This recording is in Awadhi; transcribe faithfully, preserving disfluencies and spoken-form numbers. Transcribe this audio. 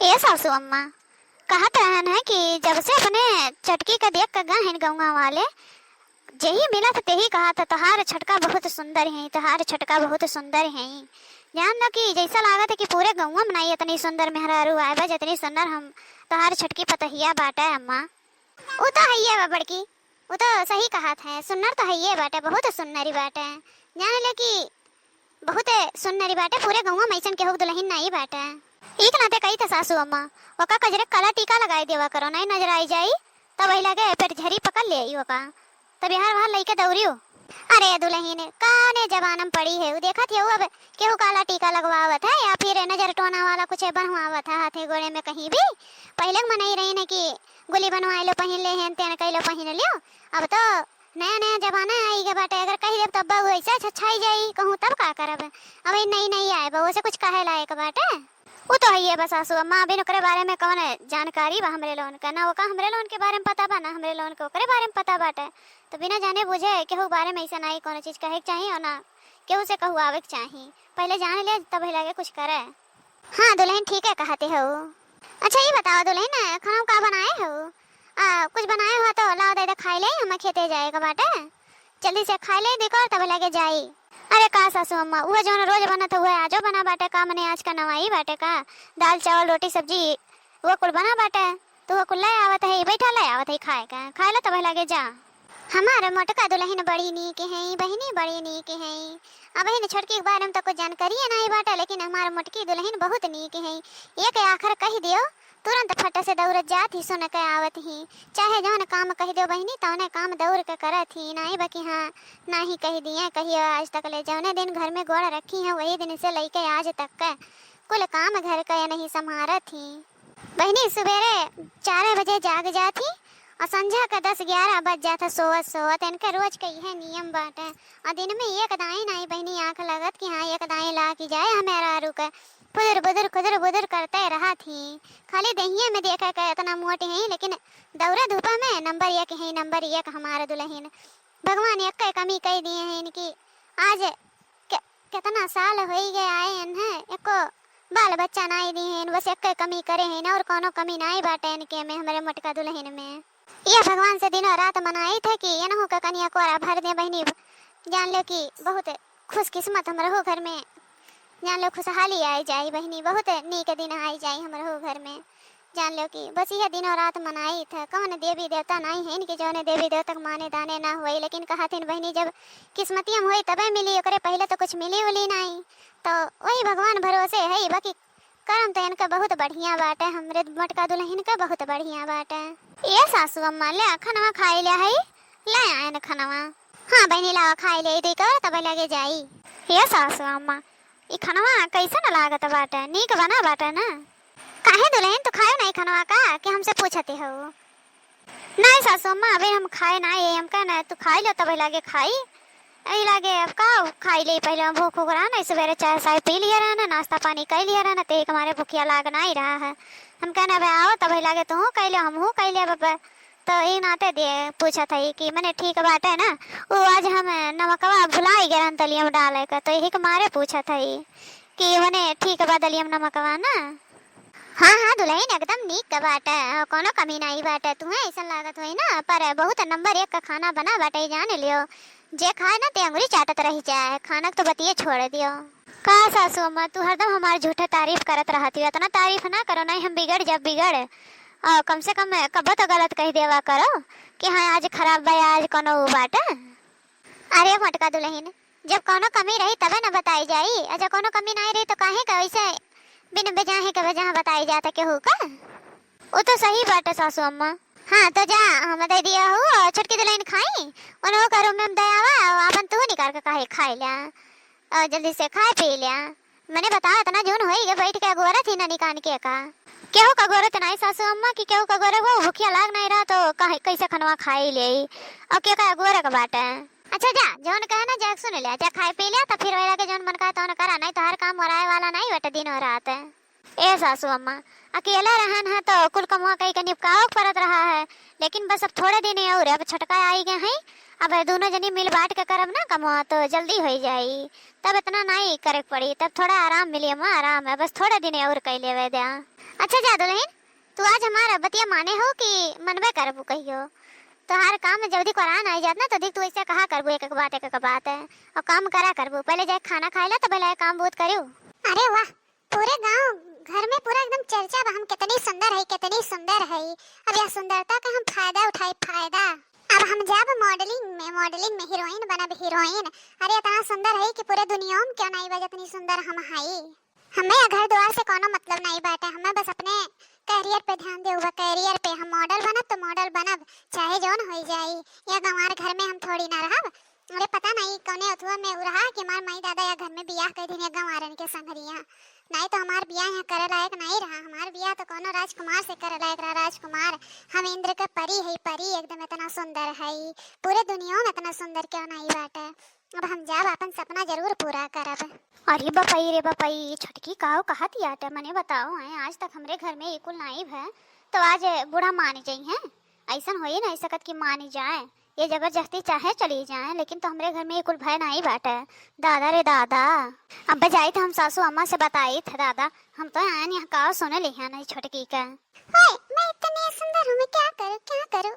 ए सासू अम्मा, कहत रहन है कि जब से अपने छोटकी का देख के गए हैं गौवा वाले, जेही मिलत तेही कहत है, "तोहार छोटका बहुत सुंदर है, तोहार छोटका बहुत सुंदर है।" जान लो कि जैसा लागत है कि पूरे गौवा में नाई इतनी सुंदर मेहरारू आए बा, जितनी सुंदर हम तोहार छोटकी पतोहिया बाटे अम्मा। उ तो हइये बा बड़की, उ तो सही कहत है, सुन्नर तो हइये बाटे, बहुत सुन्नरी बाटे। जान ले कि बहुत सुन्नरी बाटे, पूरे गौवा में अइसन केहू के दुलहिन नाई बाटे। ई के नाते कही त सासू अम्मा, ओका कजरे काला टीका लगाई देवा करो, नाई नजर आई जाई, तब वही लगे फिर झरी पकड़ ले आई ओका, तब यहाँ वहाँ लइके दौड़ियो। अरे दुलहिन, काने जमाना में पड़ी है, उ देखत है उ अब केहू काला टीका लगवावत है या फिर नजर टोना वाला कुछ बनवावत है हाथे गोड़े में कहीं भी। पहले के मनई रही न कि गुली बनवाए लो पहिन ले, हेन तेन कैलो पहिन लियो। अब तो नया नया जमाना आई गए बाटे, अगर कही देब तब बहू ऐसे छछाई जाई, कहूँ तब का करब। अब ई नई नई आए बा, ओसे कुछ कहे लायक बाटे। उ तो हइये बा सासू अम्मा, अभी ओकरे बारे में कौन जानकारी बा हमरे लोगन का, ना ओका हमरे लोगन के बारे में पता बा, ना हमरे लोगन के ओकरे बारे में पता बाटे। तो बिना जाने बूझे केहू बारे में ऐसा नाई कोनो चीज कहे के चाही और ना केहू से कहू आवे के चाही। पहले जान ले तब लगे कुछ करे। हाँ दुलहिन, ठीक है कहते हो। अच्छा ये बताओ दुलहिन, खाना का बनाए हो? आ, कुछ बनाए हो तो लाओ दे दे खाई ले, हम खेते जाए के बाटे। जल्दी से खाई ले देखो तब लगे जाई। अरे का सासू अम्मा, उहे जौन रोज बनत है उहे आजो बना बाटे का? मने आज का नवाई बाटे का? दाल चावल रोटी सब्जी वो कुल बना बाटे, तो वो कुल ले आवत है, बैठा ले आवत है खाए का, खाए ला तब लगे जा। हमार मोटका दुलहिन बड़ी नीक है बहिनी, बड़ी नीक है। अब बहिन छोटकी के बारे में तो कुछ जानकारी नाई बाटे, लेकिन हमार मोटकी दुलहिन बहुत नीक है। एक आखर कह दियो, तुरंत फट से दौड़त जात ही, सुन के आवत ही। चाहे जौन काम कह दियो बहिनी, तौने काम दौड़ के करत ही। नाई बा कि हाँ, नाही कह दिए कहियो आज तक ले। जौने दिन घर में गोड़ रखी है, वही दिन से लइके आज तक के कुल काम घर का ये नहीं संभारत ही। बहिनी सुबेरे चार बजे जाग जात ही और संझा का दस ग्यारह बज जात है सोवत सोवत। इनके रोज के यह नियम बाटे। और दिन में एक दाई नाई बहिनी आँख लगत कि हाँ एक दाई लाग ही जाए हमार मेहरारू के। फुदुर बुदुर खुदुर बुदुर करते रहत ही। खाली दहिया में देखे के इतना मोटी है, लेकिन दौड़ा धूपा में नंबर एक है, नंबर एक हमार दुलहिन। भगवान एक कमी कह दिए हैं इनकी। आज के-, कितना साल होई गए आए इन्हें, एको बाल बच्चा नाई दिए हैं, बस एक कमी करे हैं और कोनो कमी नाई बाटे इनके में, हमरे मोटका दुलहिन में। ये भगवान से दिनों रात मनाइत है कि इनहू का कनिया कोरा भर दे बहिनी। जान लो कि बहुत खुशकिस्मत हमरहू घर में, जान लो, खुशहाली आई जाई बहिनी, बहुत नीक दिन आई जाई हमरहू घर में। जान लो कि बस यह दिनों रात मनाइत है, कौन देवी देवता नाई है इनके जौने देवी देवता के माने दाने ना हुई, लेकिन कहथिन बहिनी जब किस्मतिया में हुई तबे मिली, ओकरे पहले तो कुछ मिली उली नाई। तो वही भगवान भरोसे है, बाकी करम तो इनका बहुत बढ़िया बाटे, हमरे मोटका दुलहिन का बहुत बढ़िया बाटे। ए सासू अम्मा, ले आ खनवा खाई ले हई, ले आयन खनवा। हाँ बहिनी, लावा खाई ले, दुई कवर तब लगे जाई। ए सासू अम्मा, ई खनवा कैसन लागत बाटे? नीक बना बाटे ना? काहे दुलहिन, तू खायो नहीं खनवा का कि हमसे पूछते हो? नहीं सासू अम्मा, अबे हम खाए ना, ये हम कहना है, तू खाई लो तब लागे खाई। यही लागे अब का खाई ले, पहले हम भूख उगरा नहीं, सवेरे चाय साय पी लिया रहना, नाश्ता पानी कर लिया रहना, ते हमारे भूखिया लाग नहीं रहा है। हम कहना अबे आओ तब लागे तू कह लियो, हम हूँ कह लिया बाबा। तो ई नाते दे पूछत है कि मने ठीक बाटे ना, वो आज हम नमकवा भुलाई गए रहन तलियम डाले के, तो यही के मारे पूछत है कि मने ठीक बा दलियम नमकवा ना। हाँ, हाँ, दुलहिन एकदम नीक के बाटे, कोनो कमी नाई बाटे। तुहे ऐसन लागत होई ना, पर बहुत नंबर एक का खाना बना बाटे, जान लियो। जे खाए ना, ते अंगुरी चाटत रही जाए, खाना के तो बतिये छोड़ दियो। का सासू अम्मा, तू हरदम हमार झूठे तारीफ करत रहत हो, इतना तारीफ ना करो, नहीं हम बिगड़ जब बिगड़। और कम से कम कबो तो गलत कह देवा करो कि हाँ, आज खराब बा, आज कोनो उ बाटे। अरे मोटका दुलहिन, जब कौनो कमी रही तबे न बताई जाई, अच्छा कौनो कमी नाई रही तो काहे का वैसे बिन बेजाहे के वजह बताई जाता केहू का? उ तो सही बाटे सासू अम्मा। हाँ तो जा, हम दे दिया हूँ और छोटकी दुलहिन खाई, उन्हों का रूम में दे आवा और अपन तू निकाल के काहे खाई लिया और जल्दी से खाए पी लिया। मने बताओ, इतना जून होई गए बैठ के अगोरत ही ना निकान के का? केहू का अगोरत नाई सासू अम्मा कि केहू का अगोरत, वो भूखिया लाग नाई रहा तो काहे, कैसे खनवा खाई ले? और के का अगोरक बाटे? अच्छा जा, जौन कहे ना जा सुन लिया, जा खाए पी लिया, तो फिर वही लगे जौन मन का तौन करा, नहीं तो हर काम ओराए वाला नहीं बटे दिन और रात। ए सासू अम्मा, अकेला रहन है तो कुल कमवा कई के निपकाव के परत रहा है, लेकिन बस अब थोड़े दिन और, अब छोटका आई गए हैं, अब दोनों जनी मिल बांट के करब ना कमवा तो जल्दी हो जाई, तब इतना नहीं करे के पड़ी, तब थोड़ा आराम मिली अम्मा, आराम है, बस थोड़े दिन और कई लेवे द्या। अच्छा जा दुल्हन, तू आज हमार बतिया माने हो कि मनबे करबू कहियो? तोहार काम में जल्दी करान आई जात ना, तो देख तू ऐसे कहा करबू एक एक बात, एक एक बात है, और काम करा करबू। पहले जाए खाना खाए ला, तो पहले काम बहुत करू। अरे वाह, पूरे गांव घर में पूरा एकदम चर्चा बा, हम कितनी सुंदर है, कितनी सुंदर है। अब यह सुंदरता का हम फायदा उठाई, फायदा। अब हम जाब मॉडलिंग में, मॉडलिंग में हीरोइन बनब, हीरोइन। अरे इतना सुंदर है कि पूरे दुनिया में क्यों नहीं बा, जितनी सुंदर हम हई। हमें या घर द्वार से कोनो मतलब नहीं बाटे, हमें बस अपने कैरियर पे ध्यान देवे बा, कैरियर पे। हम मॉडल बनब तो मॉडल बनब, चाहे जौन हो जाई। या गंवार घर में हम थोड़ी ना रहब। अरे पता नहीं कौने अथुआ में उ रहा कि हमार माई दादा या घर में बियाह कर दिन या गंवारन के संगरिया। नहीं तो हमार बियाह यहाँ करे लायक नहीं रहा, हमार बियाह तो कोनो राजकुमार से करे लायक रहा, राजकुमार। हम इंद्र के परी है, परी एकदम इतना सुंदर है, पूरे दुनिया में इतना सुंदर क्यों नहीं बाटे। अब हम जाब अपन सपना जरूर पूरा करब। अरे बपई रे बपई, ई छोटकी काव कहत याटे, मने बताओ हैं, आज तक हमरे घर में ई कुल नाई भय, तो आज बूढ़ा मान जई हैं। ऐसन होई नहीं सकत कि मान जाए, ये जबरदस्ती चाहे चली जाए, लेकिन तो हमरे घर में ई कुल भय नहीं बाटे। दादा रे दादा, अब जाई तो हम सासू अम्मा से बताई थे दादा, हम तो आयन यहाँ काव सुने ली है नहीं छोटकी का। ओए, मैं इतनी सुंदर हूँ, मैं क्या करूँ, क्या करूँ?